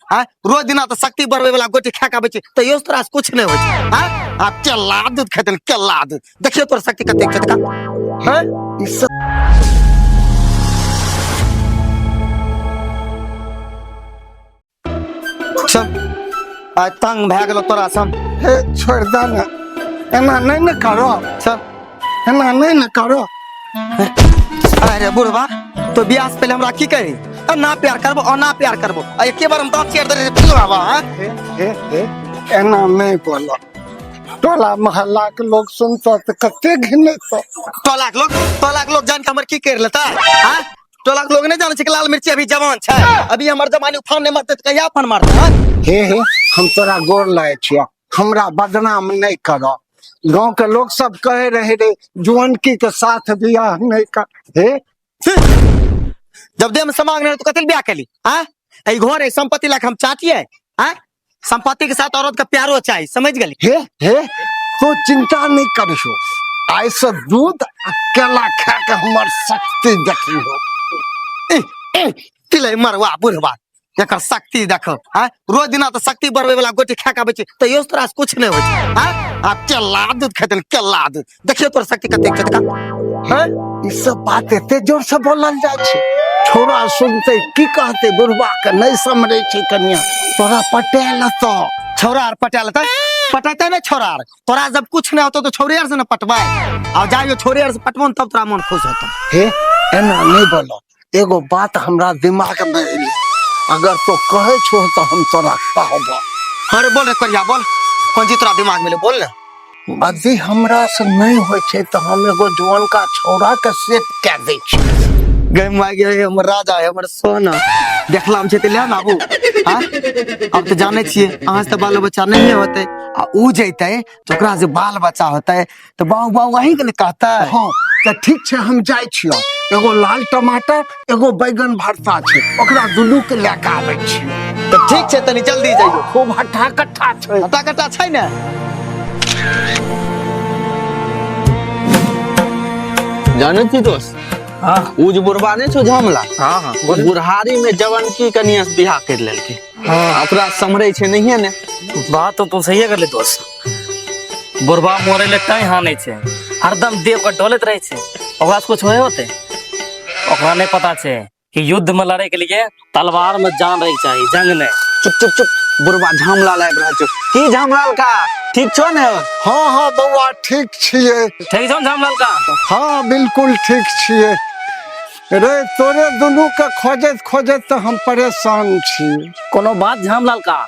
हाँ रोज दिना तऽ शक्ति बढ़बै वाला गोटी खा के आबै छै तैयो तोरा से कुछ नहि होइ छै हाँ आ केला दूध खेतन केला दूध देखियौ तोर शक्ति कतेक छै देखा हाँ ई सब चल आइ तंग भए गेलो तोरा सन हे छोड़ दे ने एना नहि ने करो चल एना नहि ने करो अरे बुढ़वा तो बियाह से पहले हमरा की कही ना प्यार करबो और ना प्यार करबो आ एके बार हम दांत चेर दे रे बाबा हाँ? हे हे हे एना नहि बोलो टोला मोहल्ला के लोग सुनतो तऽ कते घिनेतो टोला के लोग टोला के लोग जान के हमर की कर लेता हाँ? टोला के लोग नहीं जाने छै कि लाल मिर्ची अभी जवान छै अभी हमर जवानी उफान नहीं मारते तऽ कहिया उफान मारते हाँ? हे हे हम तोरा गोर लागै छियौ हमरा बदनाम नहि करो गांव के लोग सब कहे रहे रे जुअनकी के साथ बियाह नहीं कर हे जब देह में समांग नहीं तो कथी बियाह केली हाँ एहि घर है संपत्ति लाख हम चाटिए हाँ संपत्ति के साथ औरत का प्यारो चाहिए समझ गेली हे हे तो चिंता नहीं करियो आइ से दूध आ केला खा के हमर शक्ति देखियो तिले मरवा बुढ़वा एकर शक्ति देखो हाँ रोज दिना तो शक्ति बढ़वे वाला गोटी खा के आबै छै तैयो तोरा से कुछ नहीं होइ छै हाँ आ केला दूध खेतन केला दूध देखियो तोर शक्ति कतेक छै देखा हाँ ई सब बात एते जोर से बोलल जाइ छै छोरा सुनते की कहते बुढ़वा के नहीं समझे छै कनिया तोरा पटेल तो छौरा आर पटेल त पटेते ने छौरा आर तोरा जब कुछ नहीं होतो तो छौरे आर से न पटवाए आ जाइयो छौरे आर से पटबो न तब तोरा मन खुश होतो हे एना नहीं बोलो एगो बात हमरा दिमाग में एलै अगर तो कहै छो तो हम तोरा कहबो अरे बोल रे करिया बोल कौन चीज तोरा दिमाग में एलै बोल ने यदि हमरा से नहीं होइ छै तऽ हम एगो जुअनका छौड़ा के सेट कए दै छी गए माय गे हमर राजा है हमर सोना देखला हम छै तऽ ले ने आबू हाँ अब तऽ जानै छियै अहाँ से तऽ बालो बच्चा नहीं होतै आ ऊ जैतै तऽ ओकरा जे बाल बच्चा होतै तऽ बाऊ बाऊ अहीं के ने कहतै हँ तऽ ठीक छै हम जाइ छियौ एगो लाल टमाटर एगो बैगन भरता छै ओकरा दुनू के लए कऽ आबै छियौ तऽ ठीक छै तनी जल्दी जइयो खूब हट्ठा कट्ठा छै हट्टा कट्टा छै ने जानै छी दोस्त हाँ उ जे बुढ़बा नहि छौ झामला हाँ हाँ ओ बुढ़ारी में जवानकी कनिया से बियाह कर लेलकै हाँ ओकरा सम्हरै छै नहिये ने बात तो तू सही कर ले दोस्त बुढ़बा मरे ले कहीं हानि छै हरदम देह के डोलैत रहै छै ओकरा से कुछ होए होते ओकरा नहीं पता छै कि युद्ध में लड़े के लिए तलवार में जान रहे के चाहिए जंग नहीं चुप चुप चुप बुढ़बा झामलाल आबि रहल छौ की झामलाल का ठीक छौ ने हँ हँ बौआ ठीक छियै ठीक छौ ने झामलाल का हँ बिल्कुल ठीक छियै रे तोरे दुनू के खोजैत खोजैत तऽ हम परेशान छी कोनो बात झामलाल का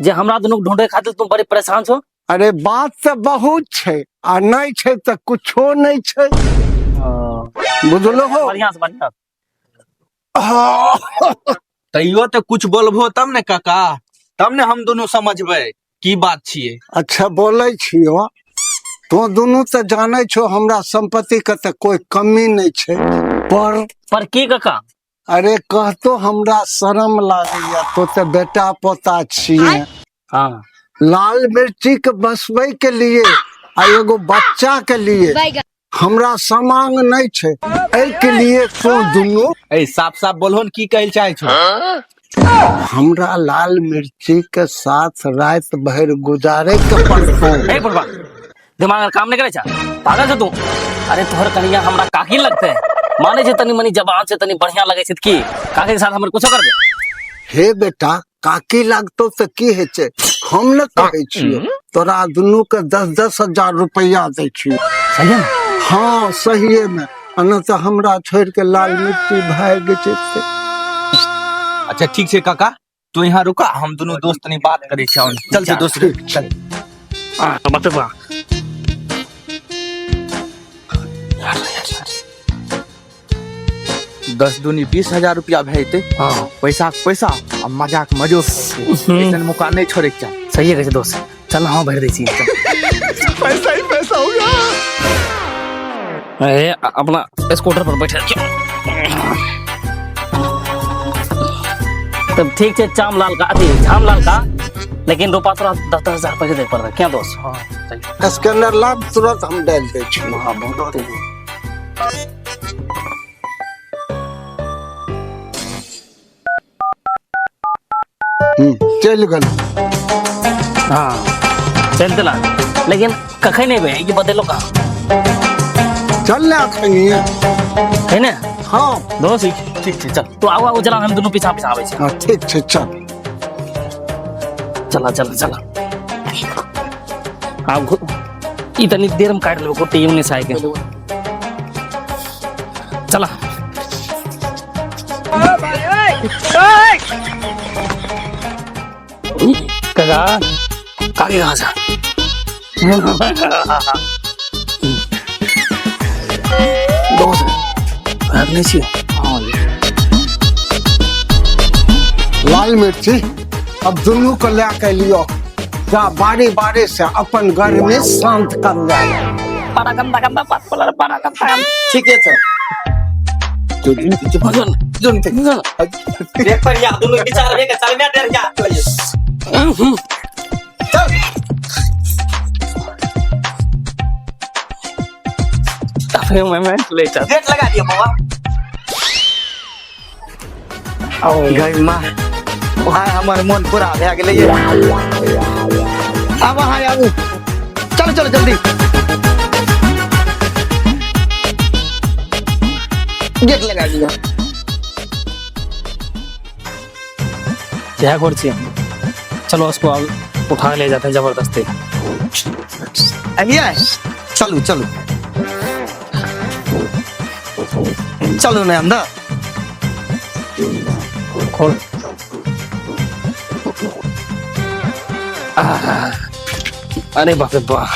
जे हमरा दुनू के ढूंढे खातिर तुम बड़ी परेशान छो अरे बात तऽ बहुत छै आ नहि छै तऽ कुछो नहि छै बुझलो हो बढ़िया से बढ़िया हाँ, तैयो तऽ कुछ बोलबो तब ने काका तब ने हम दुनू समझबै की बात छियै अच्छा बोलै छियो तो दुनू तऽ जानै छो हमरा संपत्ति के तऽ कोई कमी नहि छै पर पर की काका अरे कहतो हमरा शरम लागैया तो तऽ बेटा पोता छियै हाँ लाल मिर्ची के बसबै के लिए आ एगो बच्चा के लिए हमरा समांग नहि छै एहि के लिए तो दुनू ए साफ साफ बोलहो ने की कहै लए चाहै छो हमरा लाल मिर्ची के साथ रात भरि गुजारे के पड़तौ ए बुढ़बा दिमाग काम नहीं करे छा पागल छो तू अरे तोहर कनिया हमरा काकी लगते है माने छै तनी मनी जबान से तनी बढ़िया लगे छै त की काकी के साथ हमर कुछो करबे हे बेटा काकी लागतो तऽ की होइ छै हम ने कहै छियौ तोरा दुनू के दस दस हजार रुपैआ दै छियौ सही है ना हँ सहिए मे आ नहि तऽ हमरा छोड़ि के लाल मिर्ची भागि जेतै अच्छा ठीक छै काका तू यहाँ रुका हम दुनू दोस्त तनी बात करै छियै चल चल दोस्त ठीक चल हां बतबा दस दूनी 20,000 रुपया भए जेतै हाँ पैसा के पैसा आ मजाक मजो ऐसन मौका नहि छोड़े के चाही सही है कहै दोस्त चल हाँ भरि दै छी चल पैसा ही पैसा हो गया ए अपना स्कूटर पर बैठल क्यों तब ठीक छै चामलाल का अथी झामलाल का लेकिन रुपा तोरा दस दस हजार पैसे दे पड़तै क्या दोस्त हाँ सही स्कैनर लाब तुरंत हम डालि दै छी हाँ बहुत चलि गेल। हाँ चलि देला, लेकिन कखन एबै ई बतेलो कहाँ? चल ने अखन। है ने? हाँ। दोस्त ठीक छै, चल। तो आगू आगू चला, हम दुनू पीछा पीछा आबै छी। हाँ, ठीक छै, चल। चला चला चला। आब ई तनी देर में काटि लेबै गोटी उन्नीस आइ के। चला। काका काकी कहाँ से? दोस्त भाग नहीं छियै? हाँ। लाल मिर्ची, अब दुनू को लए के लियो, जा बारी बारी से अपन गर्मी शांत कर ले। बड़ा गंदा गंदा बात बोला रे, बड़ा गंदा गंदा। ठीके छै। जोन जोन जोन। देख पर या दुनू विचार भे के चलमे डर जा। चल। मैं ले चल। गेट लगा दिया बाबा। गई माँ, आइ हमर मन पूरा भए गेलै ये। आब अहाँ आबू, चलो चलो जल्दी गेट लगा दिया। क्या कर, चलो उसको अब उठा ले जाते हैं जबरदस्ती। अभिया चलू चलू चलू ने अंदर। खोल। अरे बाप रे बाप।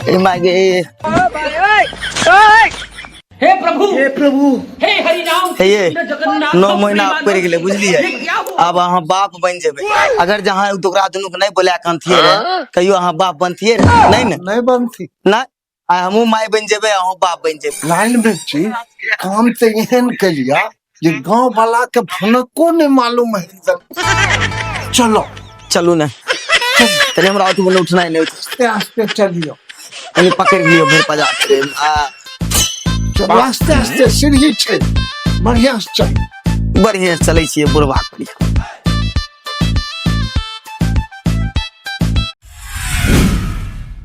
ए मागे। हे प्रभु, हे प्रभु, हे हरिराम, हे ये जगन्नाथ, 9 महीना पड़ि गेलै बुझलियै, आब अहाँ बाप बनि जेबै। अगर जहाँ ओकरा दुनू के नहि बोला के अनथियै रे, कहियो अहाँ बाप बनथियै रे? नहि ने? नहीं बनती। नहि, आइ हमहूँ माय बनि जेबै, अहूँ बाप बनि जेबै। लाल मिर्ची, काम तो एहन के लिया जे गांव वाला के भनको नहीं मालूम है एकदम। चलो। चलू ने, तनी हमरा ऑटो में उठनाइ नहि। आस्ते आस्ते चलियो। कनी पकड़ि लियौ भरि पजा आ। चलो आस्ते आस्ते, सीढ़ी छै, बढ़िया से चल। बढ़िया से चलै छियै बुढ़बा।